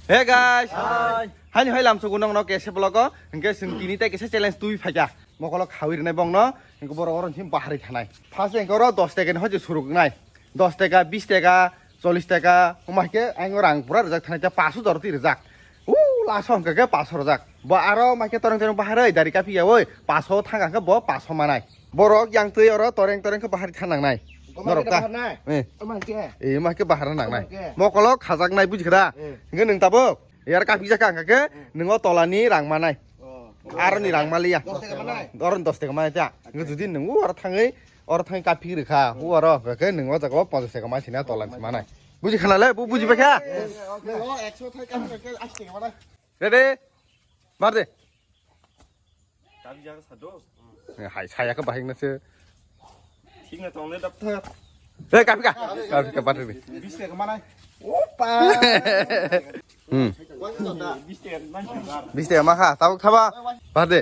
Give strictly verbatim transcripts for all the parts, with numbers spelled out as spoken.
Hey guys. Hi. Haini hai lamsugo nongno kese vlog o, hingke sing tini tai kese challenge tui phaikha. Mokolo khawi rinai bongno, hingke borok oro him bahari thanai. First hingke oro dos taka ni hoje suruk nai. Dos taka, bis taka, chollis taka, wngma khe ang rang pura rijak thanai ta paso jor ti rijak. U laso hingke ke paso rijak. Bo aro ma khe toreng toreng bahari dari kapi ya oi, paso thang khe bo paso manai. Borok yang twi oro toreng toreng khe bahari thanang nai. Norok ta. Eh. Ama khe. Eh, ma khe bahari nang nai. Ama khe. Mokolo khajak nai buji khada. Eh. Hingke nung tabuk. Yar kapi jaka hingke nungo tolani rang manai. Oh. Aroni rang maliya. Dos taka manai. Oro dos taka manai ta. Hingke judi nung oro thangwi, oro thangwi kapi rikha, oro hingke nung o jaga o ponchas taka manai sina tolani manai. Buji khana le, bu buji bekha. Nungo ekso thai kapi rikha, ashi taka manai. Ready? Bar de. Kapi jaka sado. Hai, saya ke bahing nase. Thik na tongle daptar. Eh, kapi ka. Kapi ka, bar de. Bis taka manai. Opa. Hmm. Bis taka manai. Bis taka ma kha, tabuk thaba. Bar de.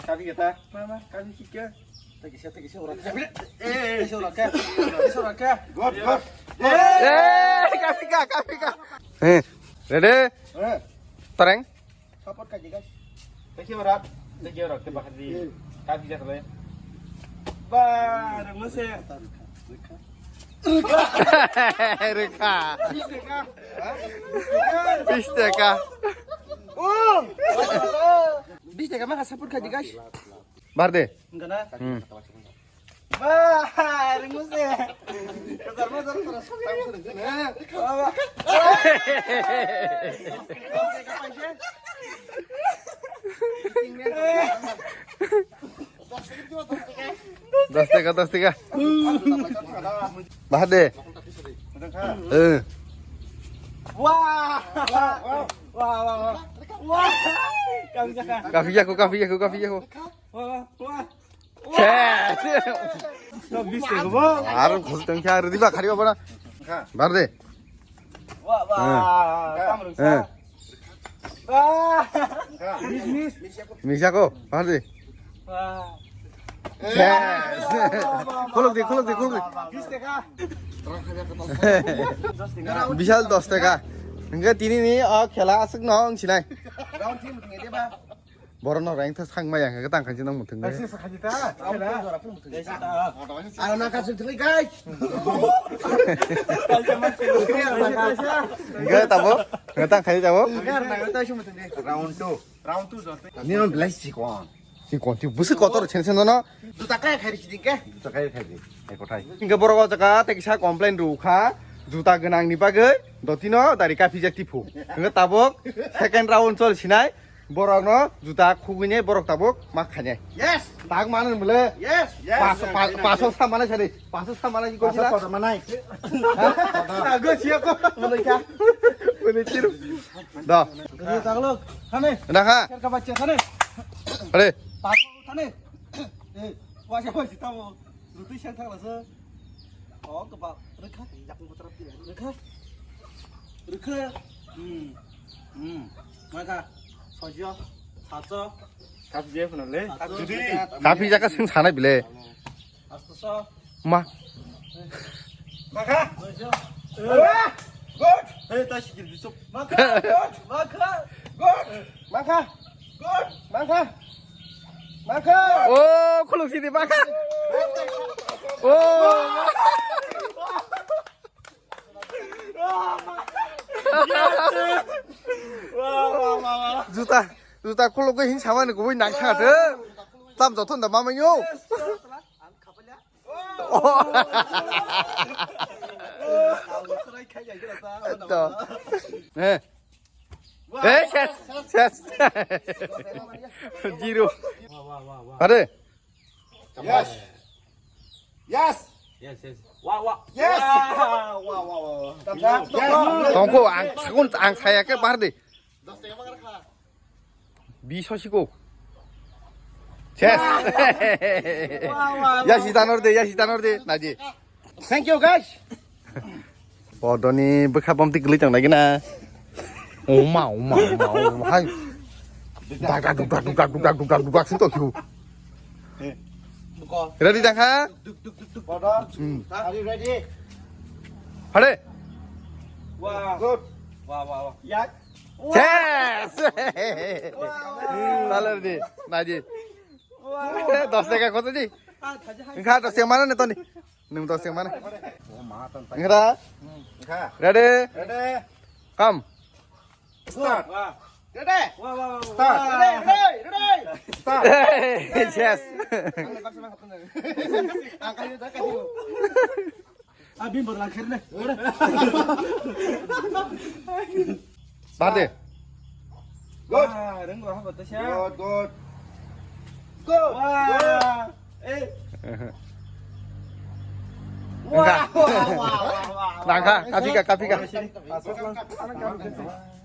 Kapi kata. Mama, kapi kika. Tagi sa, tagi sa, ora. Eh, sa, ora ka. Sa, ora ka. Good, good. Eh, kapi ka, kapi ka. Eh, ready? Eh. Toreng. Support kaji, guys. Thank you, Rat. Thank you, Rat. Kebak di. Kapi jaka le. Ba, rengmo se. Rikha. Bis taka. Oh. Bis taka ma kha support kaji, guys. Bar de. Enggak na? Hmm. Ba, rengmo se. Kejar, kejar, kejar. Dos taka, dos taka. Bahar de. Eh. Wah. Wah, wah, wah. Wah. Kapi jaka. Kapi jako, kapi jako, kapi jako. Wah, wah. Yes. Bis taka bo. Aro khos tong kya redi ba khari ba na. Bar de. Wah, wah. Eh. Tam rung sa. Eh. Wah. Miss, miss. Mis jako, bar de. Wah. Yes. Khuluk de, khuluk de, khuluk de. Bis taka. Bishal dos taka. Hingke tini ni o khela aswk no wng sinai. Round three muthung ede ba. Borok no rang tha sang maya hingke tang khaji nang muthung de. Asi sakhaji ta. Round two jora phung muthung de. Ano na kasu thung guys. Hingke tabo, hingke tang khaji tabo. Round two. Round two jora. Ni on belai sikon. Sikon ti busi kotor sen sen no. Juta kaya khairi siding ke? Juta kaya khairi. Ekotai. Hingke borok o jaga tei kisa complain rw kha. Juta gwnang ni bagwi dotino dari kaphijak tiphu. Hingke tabuk second round chol sinai. Borok no juta khugwini borok tabuk ma khainai. Yes. Tak mano bole. Yes. Yes. Paso, pa-, paso sa manai sadi. Paso sa manai ko sila. Paso manai. Ago siya ko. Manai kya? Manai chiru. Da. Taglo. Khane. Na kha. Serka bachcha khane. Are. Paso khane. Eh, wajah wajah tamo. Rutui siang thang lasa. Oh, kebab. Rikha, yakung kotor rikha. Rikha. Rikha. Hmm. Hmm. Maka. Sojo. Sacho. Kapi je phano le. Sacho. Judi. Kapi jaka sing sana bile. Asto so. Ma. Maka. Sojo. Good. Hey, tashi gil bisop. Maka. Good. Maka. Good. Maka. Good. Maka. Maka. Oh, khuluk sini maka. Oh. Juta, juta khuluk hin samani kubui nang kha de. Tam jothon da mama yo. To. Eh. Eh, ses, ses. Zero. Are. Yes. Yes. Yes, yes. Wah, wah. Yes. Wah, wah, wah, wah. Yes. Tongko ang sakun ang saya ke bar de. Dos taka magar kha. Bi sosiko. Yes. Wah, wah, wah. Ya si tanor de, ya si tanor de. Naji. Thank you, guys. Bodoni bwkha bomti kwlwi tong nai gina. Oma, oma, oma, oma. Hai. Dak, dak, duk, dak, duk, dak, duk, dak, duk, dak, duk, dak, sing tokyo. Ready dah, ha? Duk, duk, duk, duk. Bodon. Hmm. Are you ready? Hare. Wah. Good. Wah, wah, wah. Yak. Yes! Talar di, naji. Wah. Dos taka kota di? Ah, thaja hai. Engkha dos yang mana nih, Tony? Nung dos yang mana? Oh, mahal, Tony. Engkha? Hmm, engkha. Ready? Ready? Come. Start. Wah. Ready? Wah, wah, wah, wah. Start. Ready, ready, ready. Start. Yes. Angka yuk, angka yuk. Ah, bim berlangkir nih. Bahar deh. Good. Ah, reng gua apa tuh, siap? Good, good. Good. Wah. Eh. Enggak. Wah, wah, wah, wah, wah. Nangka, kapi ka, kapi ka. Masuk, masuk.